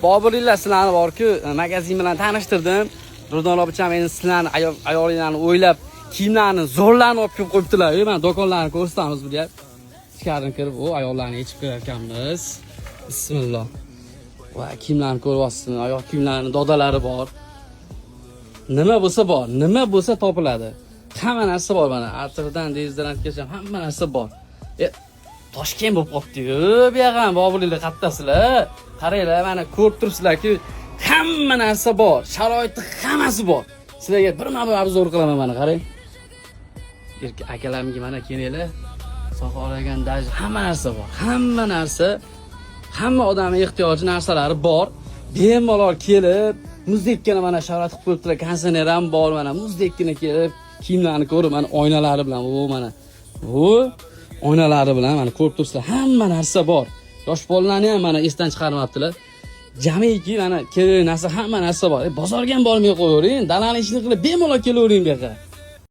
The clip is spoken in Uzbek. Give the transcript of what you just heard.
Boburlar, sizlarni borku, magazin bilan tanishtirdim. Durdona opicham endi sizlarni ayolinglarni o'ylab, kiyimlarni zo'rlarni olib kelib qo'yibdilar. Mana do'konlarni ko'rsatamiz bu deyapti. Ichkarini kirib, o ayollarni yechib kirarkanmiz. Bismillah. Va kiyimlarni ko'ryapsizmi? Oyoq kiyimlarini dodalari bor. Nima bo'lsa bor, nima bo'lsa topiladi. Hamma narsa bor mana. Atirdan dezodorantgacha hamma narsa bor. Toshkent bo'lib qolibdi-yu, bu yoq ham. Boburlar, qattasizlar? Qaranglar, mana ko'rib turibsizlar-ku, hamma narsa bor, sharoiti hammasi bor. Sizlarga birma-bir обзор qilaman, mana qarang. Erkak akalarimga mana kelinglar. Soqol olgan, даже hamma narsa bor. Hamma narsa, hamma odamning ehtiyoji narsalari bor. Bemalol kelib, muzdekkina mana sharoit qilib qo'yibdilar, konditsioner ham bor, mana muzdekkina kelib, kiyimlarni ko'rib, mana oynalari bilan, u mana. Bu oynalari bilan mana ko'rib turibsizlar, hamma narsa bor. Yosh bolalarni ham mana esdan chiqarmabdilar. Jamiki mana kerak narsa, hamma narsa bor. Bozorga ham bormay qo'yavering, dalani ishini qilib bemalol kelavering bu yoqqa.